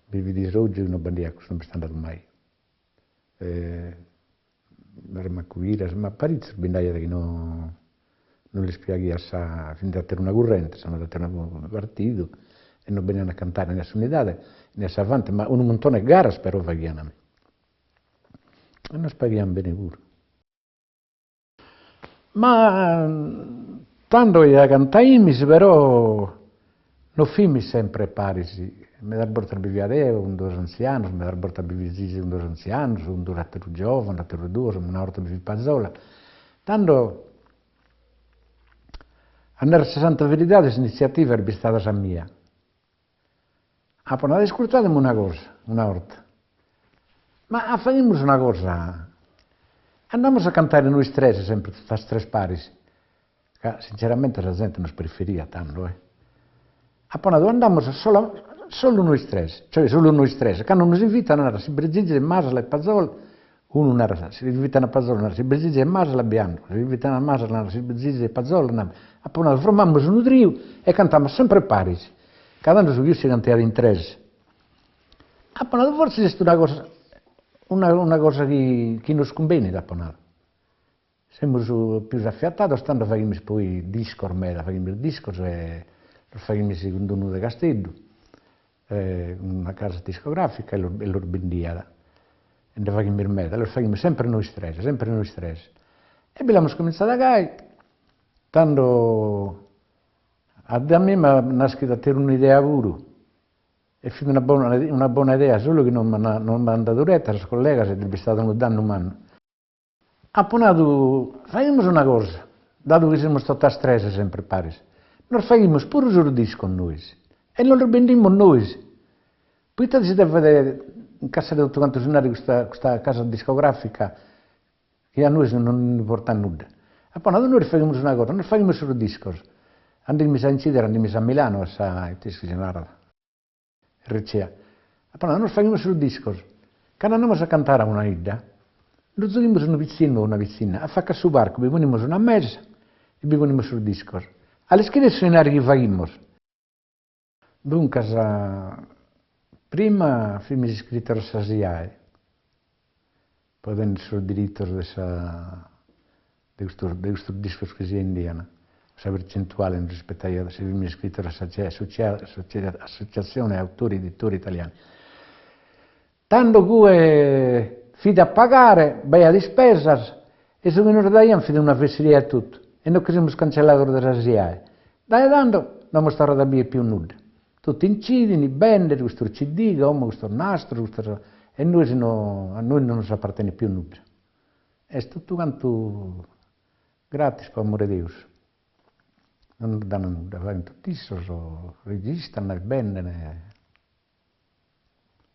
Bi fit Sotgiu chi non b'andiat, cussu non b'est andadu mai. Mancu Piras, ma paritzos bi nd'aiat chi no non lis piaghiat sa, fin de ateruna currente, insomma de aterunu partidu e non benian a cantare ne a s'Unidade ne a s'Avanti, ma unu muntone 'e garas però faghian, e nos paghian bene puru. Ma tando ja cantaimis però no fimis sempre paris, medas bortas bi fia deo cun duos antzianos, medas bortas bi fit Zizi cun duos antzianos, cun duos ateros giovanos, ateros duos, una 'orta bi fit Pazola. Tando, a narrer sa santa veridade s'initziativa est bistada sa mia. Apo nadu, iscurtademi una cosa, una 'orta, ma a faghimus una cosa, andamus a cantare nois tres sempre totas tres paris, ca sinceramente sa zente nos preferiat tando eh, apo nadu andamus solo solu nois tres, cioè solu nois tres, cando nos invitan narat si b'est Zizi e Masala e Pazola Unu narat, si invitan a Pazola, narat, si b'est Zizi e Masala bi ando, si invitan a Masala, narat, si b'est Zizi e Pazola, apo nadu, formamus unu triu e cantamus sempre paris, ca tando su pius si cantaiat in tres. Apo nadu, fortzis est una cosa una una cosa chi chi nos cumbenit, apo nadu. Semus pius afiatados, tando faghimus poi discos meda, faghimus discos e. Los faghimis cun d'unu de Casteddu, una casa discografica e los bendiat, e nde faghimis meda, los faghimis sempre nois tres, sempre nois tres. E bi l'amus comintzada gai, tando a mie m'at naschida ateruna idea puru, e fit una bona una bona idea, solu chi non m'an non m'an dadu retta sos collegas e est bistadu unu dannu mannu. Apo nadu, faghimus una cosa, dadu chi semus totas tres sempre paris, nos faghimus puru sos discos nois e nos los bendimus nois, poita si devet incassare totu cantu su 'inari custa custa casa discografica chi a nois non ndi portat nudda. Apo nadu, nois faghimus una cosa, nos faghimus sos discos, andimus a incidere, andimus a Milano a sa, ite est chi si narat, RCA. Apo nadu, nos faghimus sos discos, cando andamus a cantare a una 'idda, nos zughimus unu pitzinnu o una pitzinna, a faca a su parcu bi ponimus una mesa e bi ponimus sos discos. A l'ischides su 'inari chi faghimus? Duncas, prima fimis iscritos a sa SIAE, pro tenner sos diritos de sa de custos de custos discos chi si 'endian, sa percentuale nos ispettaiat si fimis iscritos a sa Associazione Autori Editori Italiani. Tando cue fit a pagare, b'aiat ispesas e su chi nos daian fit una fesseria etotu e nos che semus cancellados de sa SIAE. Dae tando no amus torradu a bider pius nudda. Totu incidin, benden custos CD, como custos nastros, custos e nois no a nois non nos apartenet pius nudda. Est totu cantu gratis pro amore 'e Deus. Non nos dan nudda, faghen totu issos, registran e benden.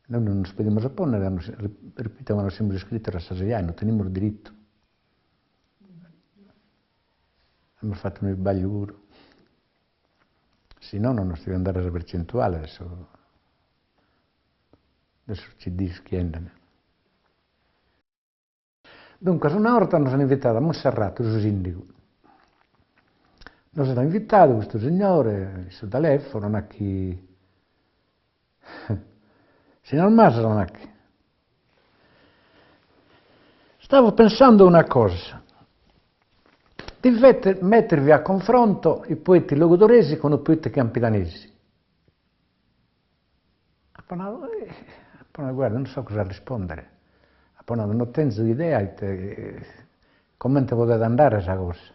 Nois non nos podimus opònnere, repito, ca non semus iscritos a sa SIAE, non tenimus diritu. Amus fatu unu isbagliu puru. Si no non nos devian dare sa percentuale de sos de sos CDs chi 'enden. Duncas una 'orta nos an invitadu a Monserrato su sindigu. Nos at invitadu custu signore in su telefono, nachi signor Masala nachi stavo pensando una cosa, di mettervi a confronto i poeti logudoresi con i poeti campidanesi. Apo nadu, apo nadu, guarda, non so cosa rispondere. Apo nadu, no tenzo idea ite, comente podet andare sa cosa.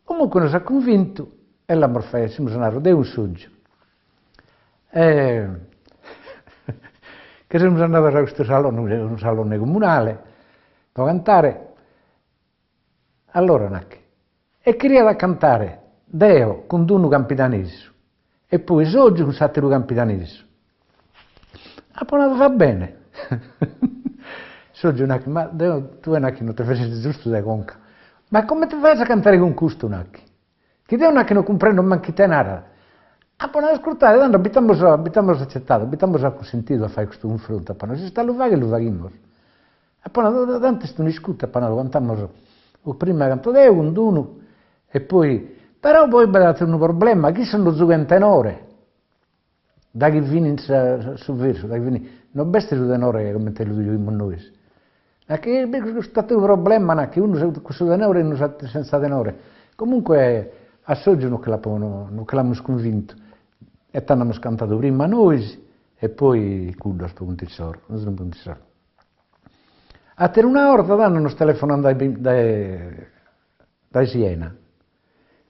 Comunque nos at cunvintu e l'amus fatu, semus andados deo cun Sotgiu. E che semus andados a custu salone, unu salone comunale, pro cantare, allora nachi E cheriat a cantare deo cun d'unu campidanesu e poi Sotgiu cun s'ateru campidanesu. Apo nadu va bene. Sotgiu nachi, ma deo, tue nachi non ti ses giustu de conca. Ma comente faghes a cantare cun custu nachi? Chi deo nachi non cumprendo mancu ite narat. Apo nadu ascurtade, tando bi t'amus bi t'amus accettadu, bi t'amus acunsentidu a fagher custu cunfrontu, apo nadu, si est a lu fagher lu faghimus. Apo nadu, tantu est un'iscuta, apo nadu, cantamus o prima canto deo cun d'unu e poi, però poi b'at unu problema, chi issos no zughent tenore, daghi finint su versu, daghi finint, no b'est su tenore comente lu jughimus nois, nachi custu ateru problema, nachi unu cun su tenore e unu senza tenore, comunque a Sotgiu no che l'apo no che l'amus cunvintu e tando amus cantadu prima nois e poi cuddos pro contu issoro, pro contu issoro. Ateruna 'orta tando nos telefonan dae dae dae Siena,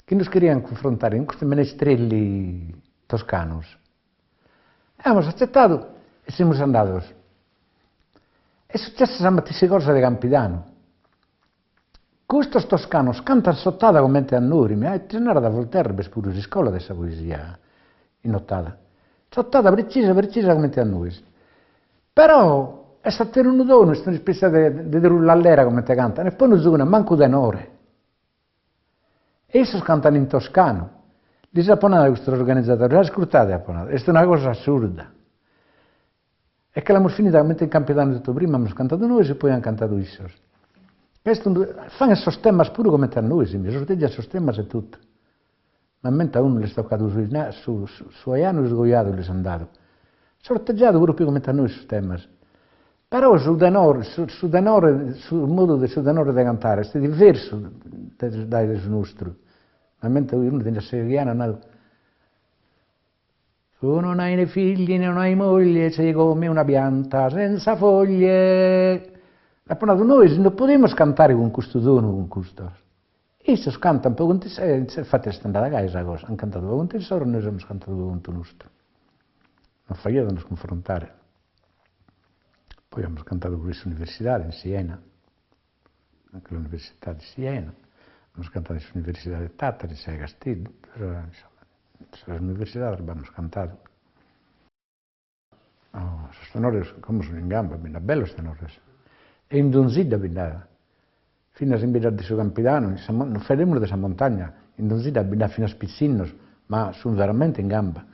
chi nos cherian cunfrontare cun custos menestrelli toscanos. E amus atzetadu e semus andados. Est successa sa matessi cosa de Campidanu. Custos toscanos cantan s'otada comente a nois, mi ite si narat Volterra b'est puru s'iscola de sa poesia in otada, s'otada precisa precisa comente a nois, però est aterunu tonu, est un'ispessia de de trullallera comente cantan e poi no zughen mancu tenore e issos cantan in toscanu, lis apo nadu a custos organizadores, ascurtade apo nadu, est una cosa assurda E che l'amus finida comente in Campidanu totu, prima amus cantadu nois e poi an cantadu issos. Est unu, faghen sos temas puru comente a nois, mi sorteggian sos temas e totu. M'ammento a unu l'est tocadu su su su 'ajanu e su coiadu lis an dadu. Sorteggiadu propriu comente a nois sos temas. Però su tenore su su tenore su modu de su tenore de cantare est diversu dae su nostru. M'ammento chi unu teniat seigh'annos at nadu Tu non hai né figli non hai moglie sei come una pianta senza foglie. L'apo nadu nois non podimus cantare cun custu tonu cun custos. Issos cantant pro contu issoro, e infati est andada gai sa cosa, ant cantadu pro contu issoro e nois amus cantadu pro contu nostru. Non faghiat a nos cunfrontare. Poi amus cantadu puru in s'universidade in Siena, anche l'università di Siena, amus cantadu in s'universidade de Tàtari, in sa 'e Casteddu, insomma in sas universidades b'amus cantadu. Oh, sos tenores como sun in gamba, bi nd'at bellos tenores. E in donzi 'idda bi nd'at. Finas in biddas de su Campidanu, in sa non faeddemus de sa montagna, in donzi 'idda bi nd'at finas pitzinnos, ma sun veramente in gamba.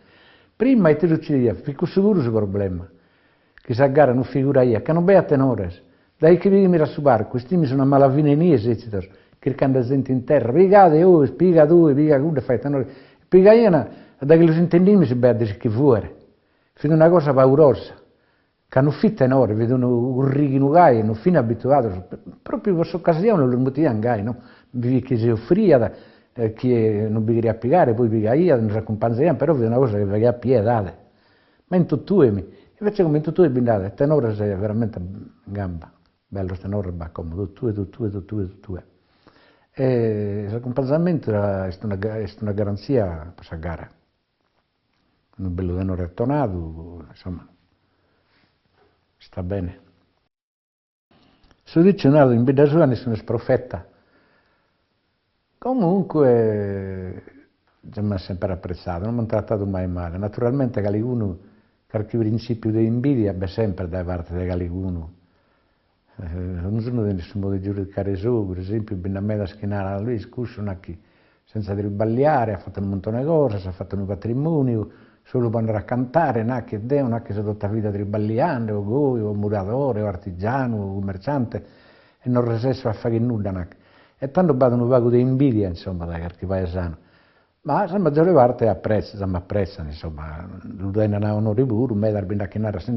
Prima ite sutzediat, fit cussu puru su problema, chi sa gara non figuraiat, ca non b'aiat tenores. Dae chi pighimis a su parcu, istimis una mala fine inie sètzidos, chirchende zente in terra, pigade 'ois, piga tue, piga cuddu a fagher tenore. Pigaian, e dae chi los intendimis b'aiat de si che fùere. Fit una cosa paurosa, ca non fit tenore, fit unu currighinu gai e non fin abituados, propriu pro s'occasione los mutian gai, no, bi fit chie si offriat, chie non bi cheriat pigare poi pigaiat, nos acumpanzaian, però fit una cosa chi faghiat piedade, ma in totue mi, invece como in totue bi nd'at e tenores veramente in gamba, bellos tenores b'at como totue totue totue totue e s'acumpanzamentu est una est una garanzia pro sa gara Unu bellu tenore atonadu, insomma, istat bene. Su diciu narat in bidda sua nessunu est profeta. Comunque già m'ant semper apretzadu, non m'ant tratadu mai male, naturalmente calicunu, carchi printzipiu de imbidia b'est semper dae parte de calicunu, Onzunu tenet su modu de giudicare sou, per esempiu bi nd'at medas chi naran, Luis cussu nachi senza triballiare at fatu unu muntone 'e cosas, s'at fatu unu patrimoniu, solu pro andare a cantare, nachi e deo nachi so tota vida triballiande, o goi, o muradore, o artigianu, o cummerciante, e non resesso a fagher nudda nachi. E tando b'at unu pagu de imbidia, insomma, dae carchi paesanu Ma sa maggiore parte apretzat, già m'apretzan, insomma, lu tenen a onore puru, medas bi nd'at chi naran, si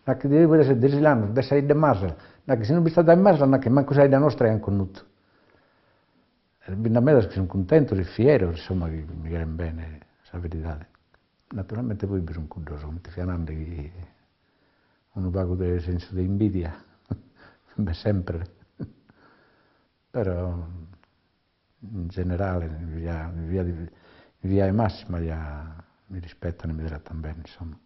nachi deo puru de Silanos, de sa 'idda 'e Masala, nachi si non b'istat dae Masala, nachi mancu sa 'idda nostra aian connotu. Bi nd'at medas chi sun cuntentos e fieros, insomma, chi mi cheren bene, sa veridade. Naturalmente poi bi sun cuddos, comente fia nande, chi unu pagu de sensu de imbidia b'est sempre, però In generale, in via in via 'e massima ja mi rispettan e mi trattan bene, insomma.